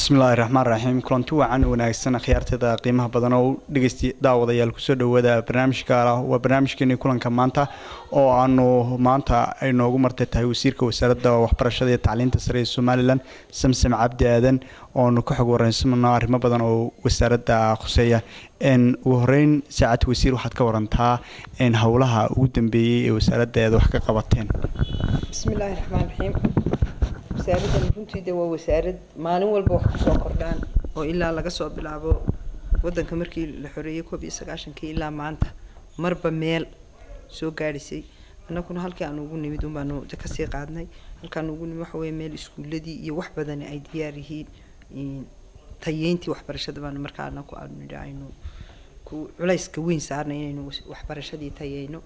Bismillaahi raxmaan raxiim. Kulanti wacan wanaagsan, akhyaarteeda qiimaha badan oo dhegeysti daawadayaal, kusoo dhawaada barnaamijka. Waa barnaamijkeeni kulanka maanta oo aanu maanta ay noogu martay tahay wasiirka wasaaradda waxbarashada iyo tacliinta sare ee Somaliland, Samsam Cabdi Aadan, oonu ka xog wareysanno arrimo badan oo wasaaradda khuseeya. Ugu horeyn, saacad wasiir, waxaad ka warantaa howlaha ugu dambeeyey ee wasaaraddeeda wax ka qabateen. Bismillaahi raxmaan raxiim. Wasaaraddan runtii de waa wasaarad maalin walba wax kusoo kordhaan, oo ilaa laga soo bilaabo waddanka markii la xoreeyey 91-kii ilaa maanta marba meel soo gaadhisay. Annaguna halkii aan ugu nimid un baanu de kasii qaadnay. Halkaan ugu nimid waxa weeye meel iskuuladii iyo wax badani ay diyaar yihiin. Tayeyntii waxbarashada baanu markaa anaku aanu nidhi aynu ku culayska weyn saarnay inaynu waxbarashadii tayeyno.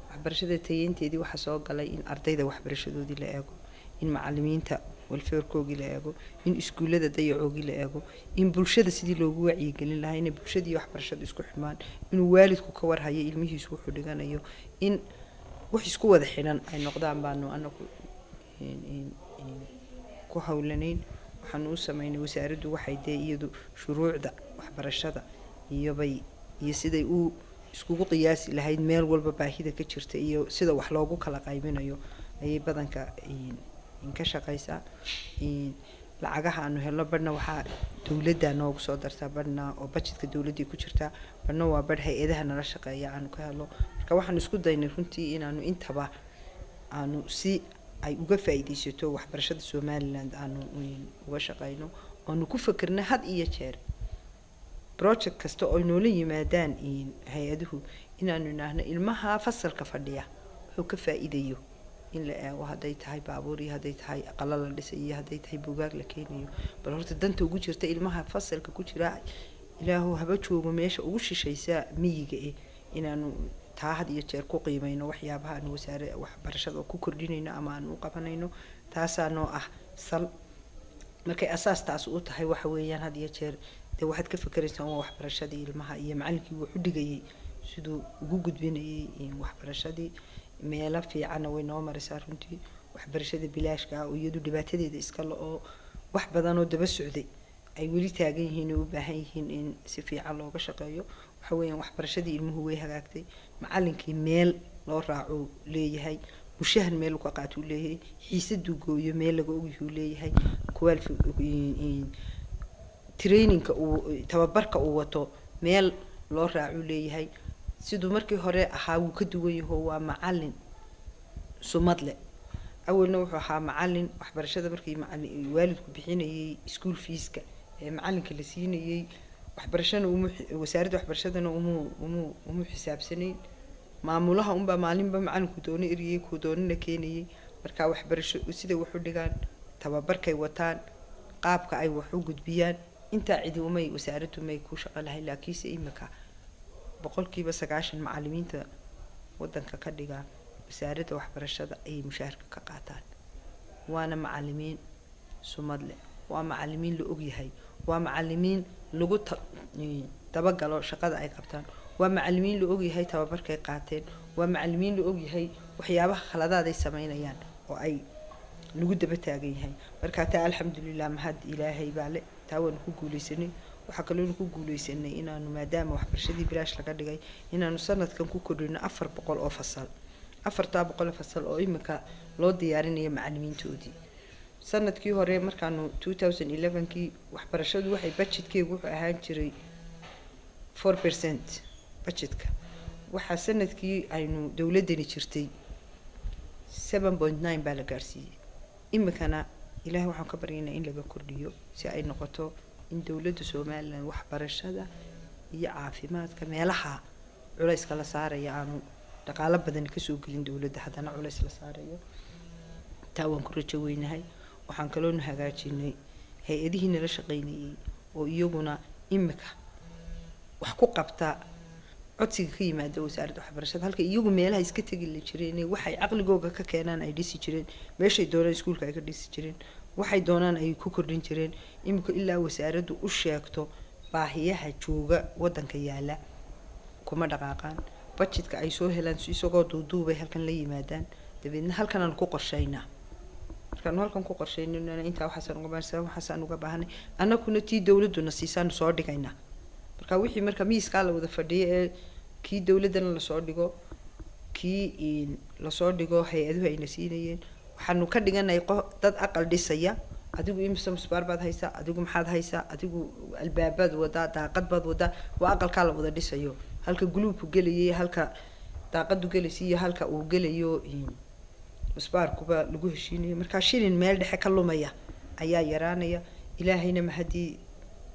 Waxbarashada tayeynteedii waxaa soo galay in ardayda waxbarashadoodii la eego, in macalimiinta welfare-koogii la eego, in iskuullada dayacoogii la eego, in bulshada sidii loogu wacyigelin lahaa inay bulshadii waxbarashadu isku xidhmaan, inuu waalidku ka warhayo ilmihiisu wuxuu dhiganayo, in wax isku wada xidhan ay noqdaan baanu anagu ku howlanayn. Waxaanu u sameynay wasaaraddu waxay dee iyadu shuruucda waxbarashada iyobay iyo siday u iskugu qiyaasi lahayd meel walba baahida ka jirta iyo sida wax loogu kala qaybinayo ayay badanka ka shaqeysaa. Lacagaha aanu helno badhna waxaa dowladda noogu soo dartaa, badhna oo budgetka dowladday ku jirtaa, badhna waa badh hay-adaha nala shaqeeya aanu ka helno. Marka waxaanu isku daynay runtii inaanu intaba aanu si ay uga faa'iidaysato waxbarashada Somaliland aanu uga shaqeyno, oonu ku fekerna had iyo jeer project kasta oo noola yimaadaan hay-aduhu inaanu idhaahno ilmaha fasalka fadhiya wuxuu ka faa'iidayo in la eego, hadday tahay baabuur iyo hadday tahay aqalo la dhisay iyo hadday tahay buugaag la keenayo. Bal horta danta ugu jirta ilmaha fasalka ku jira, ilaahu haba joogo meesha ugu shishaysa miyiga eh, inaanu taa had iyo jeer ku qiimeyno waxyaabaha aanu wasaare waxbarashada ku kordhinayno ama aanu u qabanayno. Taasaa noo ah sal. Markay asaas taas u tahay, waxa weeyaan had iyo jeer dee waxaad ka fekeraysaa waa waxbarashadii ilmaha iyo macalinkii wuxu dhigayay siduu ugu gudbinayay waxbarashadii. Meelo fiicanna way noo maraysaa runtii. Waxbarashada bilaashka ah oo iyadu dhibaatadeeda iska la-oo wax badan oo daba socday ay weli taagan yihiin oo u baahan yihiin in si fiican looga shaqeeyo, waxa weeyaan waxbarashadii ilmuhu way hagaagtay. Macalinkii meel loo raacuu leeyahay, mushahar meel ka qaatuu leeyahay, xiisaduu gooyo meel laga ogyahuu leeyahay, trainingka uu tababarka uu wato meel loo raacuu leeyahay. Siduu markii hore ahaa wuu ka duwan yaho, waa macalin sumad leh. Awalna wuxuu ahaa macalin waxbarashada markii macalin waalidku bixinayay school feeska ee macalinka la siinayay waxbarashana umu wasaaradda waxbarashadana umu xisaabsanayn. Maamulaha unbaa maalinba macalinku doono eriyey, kuu doonana keenayay. Marka waxbarasho siday wax u dhigaan, tababarkay wataan, qaabka ay wax u gudbiyaan, intaa cidi umay wasaaraddu may ku shaqo lahayn. Laakiinse imika 90% macalimiinta wadanka ka dhiga wasaaradda waxbarashada ayay mushaharka ka qaataan, waana macalimiin sumad leh, waa macalimiin la ogyahay, waa macalimiin lagu dabagalo shaqada ay qabtaan, waa macalimiin la ogyahay tababarkay qaateen, waa macalimiin la ogyahay waxyaabaha khaladaad ay sameynayaan oo ay lagu daba taagan yahay. Marka taa alxamdulilah, mahad ilaahay baa le, taa waanu ku guuleysanay. Waxaa kaloonu ku guuleysanay inaanu, maadaama waxbarashadii bilaash laga dhigay, inaanu sanadkan ku kordhino 400 oo fasal, 400 fasal oo imika loo diyaarinayo macalimiintoodii. Sanadkii hore markaanu 2011-kii waxbarashadu waxay budgetkeegu wuxuu ahaan jiray 4% budgetka. Waxaa sanadkii aynu dowladdani jirtay 7.9 baa la gaarsiiyey. Imikana ilaahay waxaan ka baryaynaa in laga kordhiyo si ay noqoto in dowladda Somaliland waxbarashada iyo caafimaadka meelaha culayska la saaraya aanu dhaqaalo badan kasoo gelin dowladda, haddana culays la saarayo. Taa waan ku rajo weynahay. Waxaan kaloonu hagaajinay hay-adihii nala shaqeynayay oo iyaguna imika wax ku qabta codsiga ka yimaada wasaaradda waxbarashada, halka iyagu meelaha iska tegi la jireen waxay caqligooga ka keenaan ay dhisi jireen, meeshay doonaan iskuulka ay ka dhisi jireen, waxay doonaan ay ku kordhin jireen. Imika ilaa wasaaraddu u sheegto baahiyaha jooga wadanka yaala kuma dhaqaaqaan. Budgetka ay soo helaan isagoo duuduubay halkan la yimaadaan, dabeedna halkan aan ku qorshaynaa. Markaanu halkan ku qorsheynayna intaa waxaasaan uga baahanay, waxaasaan uga baahanay, annaguna tii dowladduna siisaanu soo dhigaynaa. Marka wixii marka miiskaa la wada fadhiyo ee kii dowladdana lasoo dhigo, kii lasoo dhigo hay-aduhu ayna siinayeen, waxaanu ka dhiganay dad aqal dhisaya. Adigu imise musbaar baad haysaa, adigu maxaad haysaa, adigu albaabaad wadaa, daaqad baad wadaa, waa aqalkaa la wada dhisayo. Halka guluubku gelayay, halka daaqadu gelaysa iyo halka uu gelayo musbaarkuba lagu heshiinayo. Markaa shilin meel dhexe ka lumaya ayaa yaraanaya. Ilaahayna mahadii,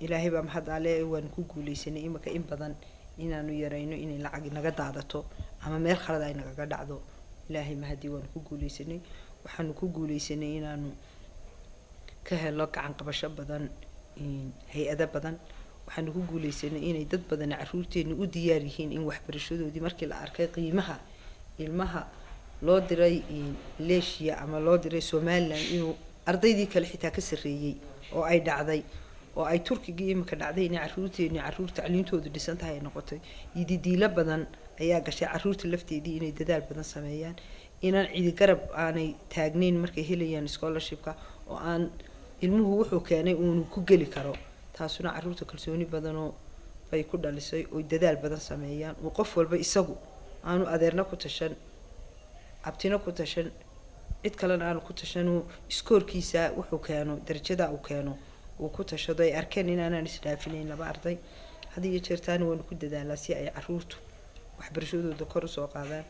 ilaahay baa mahad ale, waanu ku guuleysanay imika in badan inaanu yarayno inay lacag naga daadato ama meel khalad ay nagaga dhacdo. Ilaahay mahadii waanu ku guuleysanay. Waxaanu ku guuleysanay inaanu ka helo gacan qabasho badan, hay-ado badan. Waxaanu ku guuleysanay inay dad badan caruurteena u diyaar yihiin in waxbarashadoodii markii la arkay qiimaha ilmaha loo diray Malaysia ama loo diray Somaliland inuu ardaydii kale xitaa ka sarreeyey, oo ay dhacday oo ay Turkigii imika dhacday inay caruurteeni caruur tacliintoodu dhisan tahay ay noqotay. Yididiilo badan ayaa gashay caruurta lafteedii inay dadaal badan sameeyaan, inaan cidi garab aanay taagnayn markay helayaan scholarshipka, oo aan ilmuhu wuxuu keenay uunu ku geli karo. Taasuna caruurta kalsooni badanoo bay ku dhalisay oy dadaal badan sameeyaan, oo qof walba isagu aanu adeerna ku tashan, abtina ku tashan, cid kalena aanu ku tashanuu iskoorkiisa wuxuu keeno, darajada uu keeno uu ku tashado. Ay arkeen inaanaan isdhaafinayn laba arday had iyo jeer. Taana waanu ku dadaalaa si ay caruurtu waxbarashadooda kor usoo qaadaan.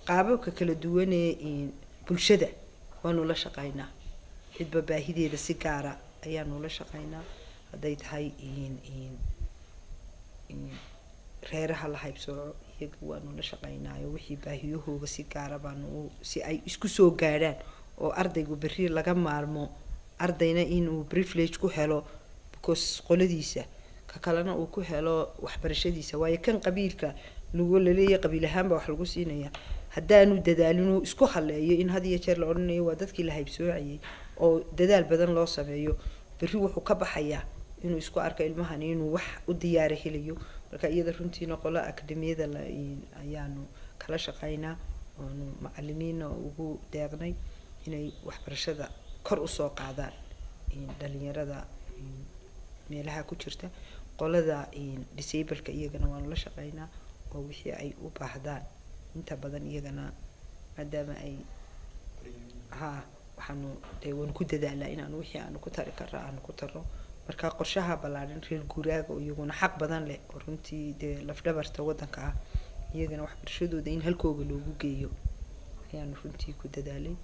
Qaababka kala duwan ee bulshada waanu la shaqaynaa, cidba baahideeda si gaara ayaanu la shaqaynaa. Hadday tahay reeraha la haybsooco, iyaga waanu la shaqaynaayo, wixii baahiyahooga si gaara baanu si ay isku soo gaadhaan, oo ardaygu berri laga maarmo ardayna inuu privilege ku helo because qoladiisa, ka kalena uu ku helo waxbarashadiisa. Waayo kan qabiilka lagu laleeyahay qabiil ahaan baa wax lagu siinaya, haddaanu dadaalin isku haleeyo in had iyo jeer la odhanayo waa dadkii la haybsoocayay, oo dadaal badan loo sameeyo, berri wuxuu ka baxayaa inuu isku arko ilmahani inuu wax u diyaara helayo. Marka iyada runtiina qolo akademiyada ayaanu kala shaqaynaa, oonu macalimiinna ugu deeqnay inay waxbarashada kor usoo qaadaan dhalinyarada meelaha ku jirta. Qolada disableka iyagana waanu la shaqaynaa, oo wixii ay u baahdaan inta badan iyagana maadaama ay ha waxaanu dee waanu ku dadaalaa inaanu wixii aanu ku tari karra aanu ku tarno. Marka qorshaha ballaaran, reer guuraaga oo iyaguna xaq badan leh oo runtii dee lafdhabarta waddanka ah, iyagana waxbarashadooda in halkooga loogu geeyo ayaanu runtii ku dadaalay.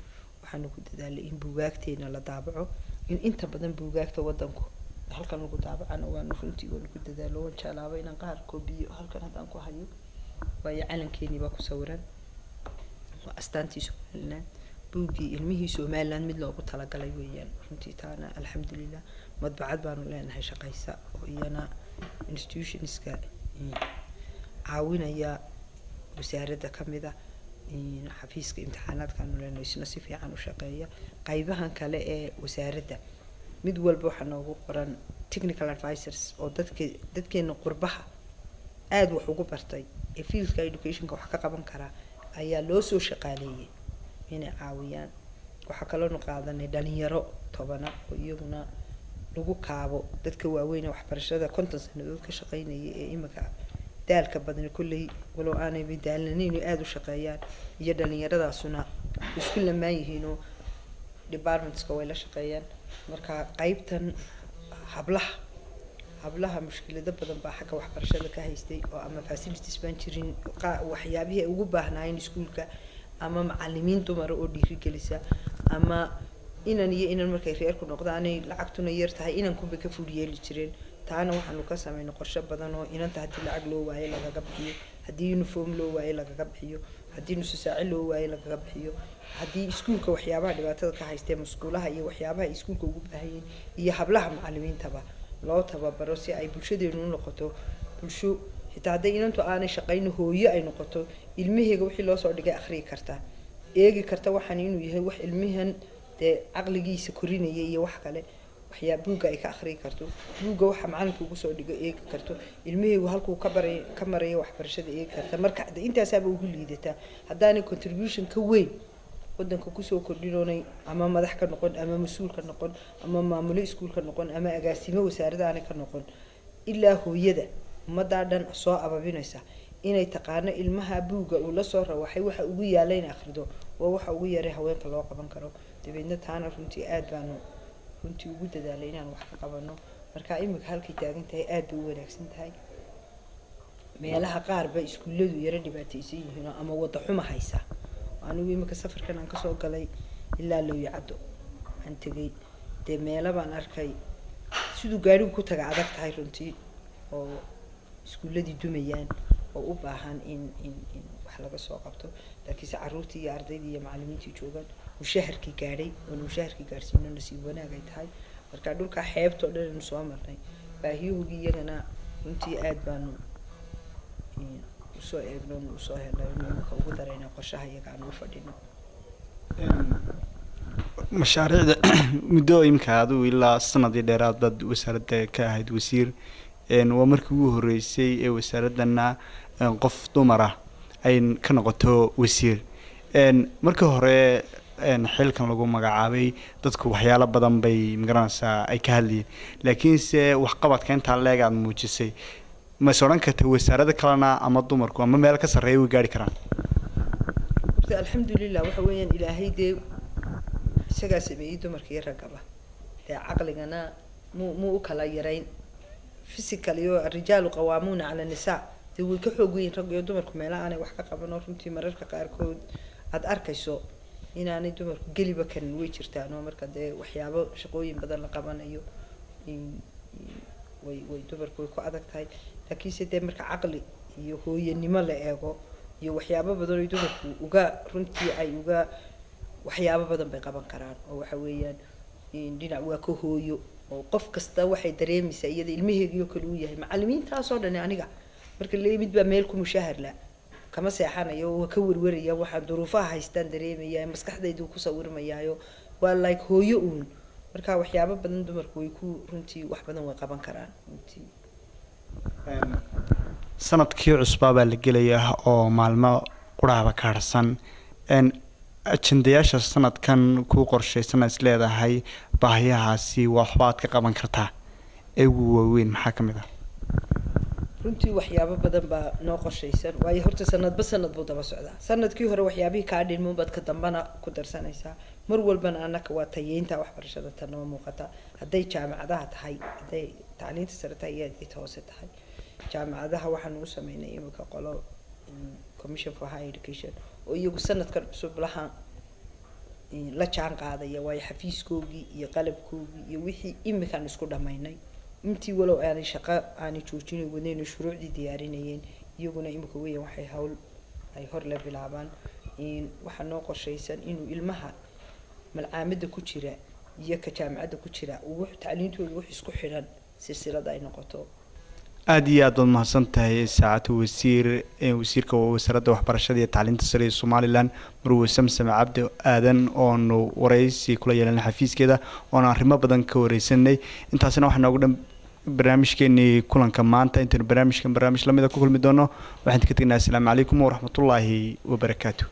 Waxaanu ku dadaalay in buugaagteena la daabaco, in inta badan buugaagta waddanku halkan lagu daabacana waanu runtii waanu ku dadaalo. Waan jeclaaba inaan qaar koobiyo halkan haddaan ku hayo, waayo calankeenii baa ku sawiran, waa astaantii Somaliland. Buuggii ilmihii Somaliland mid loogu talagalay weeyaan runtii. Taana alxamdulilah madbacad baanu leenahay shaqaysa, oo iyana institutionska caawinaya wasaaradda kamid a. Xafiiska imtixaanaadkaanu leenahay isna si fiican u shaqeeya. Qaybahan kale ee wasaaradda mid walba waxaa noogu qoran technical advisors, oo dadka dadkeena qurbaha aada wax ugu bartay ee fieldka educationka wax ka qaban karaa ayaa loo soo shaqaaleeyay inay caawiyaan. Waxaa kaloonu qaadanay dhalinyaro 10 oo iyaguna lagu kaabo dadka waaweyn ee waxbarashada 50 sanadood ka shaqeynaya ee imika daalka badani kolley, walow aanayba daalanayn aada u shaqeeyaan, iyo dhalinyaradaasuna isku lamaan yihiinoo departmentska way la shaqeeyaan. Marka qaybtan hablaha mushkilado badan baa xagga waxbarashada ka haystay, oo ama facilities baan jirin, waxyaabihii ay ugu baahnaayeen iskuulka, ama macalimiin dumara oo dhiirigelisa, ama inan iyo inan markay reerku noqdaanay lacagtuna yar tahay inankunbay ka fuul yeeli jireen. Taana waxaanu ka sameynay qorshe badan oo inanta haddii lacag loo waayo lagaga bixiyo, haddii uniform loo waayo lagaga bixiyo, haddii nusu saaci loo waayo lagaga bixiyo, haddii iskuulka waxyaabaha dhibaatada ka haystee musquulaha iyo waxyaabaha ay iskuulka ugu baahayeen, iyo hablaha macalimiintaba loo tababaro si ay bulshadeenu u noqoto bulsho xitaa hadday inantu aanay shaqayn hooyo ay noqoto, ilmaheega wixii loo soo dhigay akhriyi karta, eegi karta waxaan inuu yahay wax ilmihan dee caqligiisa korinaya iyo wax kale, waxyaa buugga ay ka akhriyi karto, buugga waxa macalinka ugu soo dhigo eegi karto, ilmaheegu halkuu ka baray ka marayo waxbarashada eegi karta. Marka intaasaaba ugu liidataa haddaanay contribution ka weyn. wadanka kusoo kordhinoonay ama madax ka noqon ama mas-uul ka noqon ama maamulo iskuul ka noqon ama agaasimo wasaaradda aanay ka noqon, ilaa hooyada ummaddaa dhan soo ababinaysa inay taqaano ilmaha buugga uu la soo rawaxay waxa ugu yaalla in akhrido, waa waxa ugu yaray haweenka loo qaban karo. Dabeedna taana runtii aad baanu runtii ugu dadaalay inaan wax ka qabano. Marka imika halkay taagan tahay aad bay u wanaagsan tahay. Meelaha qaar ba iskuulladu yaro dhibaataysan yihiin oo ama wada xuma haysa. Anigu imika safarkan aan kasoo galay ilaa Looyacaddo aan tegay, dee meelo baan arkay siduu gaadhigu ku taga adag tahay runtii, oo iskuulladii dumayaan oo u baahan in wax laga soo qabto, laakiinse carruurtii iyo ardaydii iyo macallimiintii joogaan, mushaharkii gaadhay oona mushaharkii gaadhsiino, nasiib wanaag ay tahay. Marka dhulka xeebta oo dhan aynu soo marnay baahiyahoogii iyagana runtii aad baanu usoo eegno, usoo helnay, imika ugu darayna qorshaha iyaga aan u fadhino. Mashaariicda muddo imika adigu ilaa sanadii dheeraad baad wasaaradda ka ahayd wasiir, waa markii ugu horreysay ee wasaaraddana qof dumar ah ay ka noqoto wasiir. Markii hore xilkan lagu magacaabay dadku waxyaalo badan bay magaranaysaa ay ka hadlayeen, laakiinse waxqabadka intaa leeg aad muujisay, ma is odhan karta wasaarada kalena ama dumarku ama meel ka sarreeya way gaari karaan? Horta alxamdulilah, waxa weeyaan Ilaahay dee isagaa sameeyey dumarka iyo raggaba, dee caqligana mu u kala yarayn physical iyo الرجال قوامون على النساء, dee way ka xoog weyn rag iyo dumarku meelaha aanay wax ka qaban, oo runtii mararka qaarkood aada arkayso inaanay dumarku geliba karin way jirtaan, oo marka dee waxyaabo shaqooyin badan la qabanayo way dumarku way ku adag tahay. Laakiinse dee marka caqli iyo hooyanimo la eego iyo waxyaabo badan oy dumarku uga runtii ay uga waxyaabo badan bay qaban karaan, oo waxa weeyaan dhinac waa ka hooyo, oo qof kasta waxay dareemaysaa iyada ilmaheegiyo kale uu yahay. Macallimiintaasoo dhani aniga marka la mid baa meel ku mushahar la kama seexanayo, waa ka werweraya, waxaan duruufaha haystaan dareemaya, maskaxdaydu ku sawirmayaayo, waa like hooyo uun. Marka waxyaabo badan dumarku way ku runtii wax badan way qaban karaan runtii. Sanadkii cusbaa baa la gelayaa oo maalmo quraaba ka harsan. Ajendayaasha sanadkan kuu qorshaysan is leedahay baahiyahaasi waxbaad ka qaban kartaa ee ugu waaweyn maxaa ka mid ah? Runtii waxyaabo badan baa noo qorshaysan, waayo horta sanadba sanad buu daba socdaa. Sanadkii hore waxyaabihii kaa dhinmuun baad ka dambana ku darsanaysaa. Mar walbana annaka waa tayeynta waxbarashada tan noo muuqata, hadday jaamacadaha tahay, hadday tacliinta sare tahay iyo hadday ta hoose tahay. Jaamacadaha waxaanu u sameynay imika qolo Commission for Higher Education oo iyagu sanadkan cusub laha la jaan qaadaya, waayo xafiiskoogii iyo qalabkoogii iyo wixii imikaan isku dhamaynay intii, walow aanay shaqo aanay joojinay wadnayna shuruucdii diyaarinayeen, iyaguna imika weeyaan waxay hawl ay hor la bilaabaan. Waxaa noo qorshaysan inuu ilmaha malcaamada ku jira iyo ka jaamacadda ku jira uu tacliintooda wax isku xidhan silsilada ay noqoto. Aada iyo aad baad mahadsan tahay saacatu wasiir, wasiirka wasaaradda waxbarashada iyo tacliinta sare ee Somaliland, Marwe Samsam Cabdi Aadan, oonu wareysi kula yeelanay xafiiskeeda oonu arrimo badan ka wareysanay. Intaasina waxaa noogu dhan barnaamijkeenii kulanka maanta. Intaynu barnaamijkan barnaamij lamida ku kulmi doono, waxaan ka tegnaa asalaamu calaykum waraxmatullaahi wabarakaatu.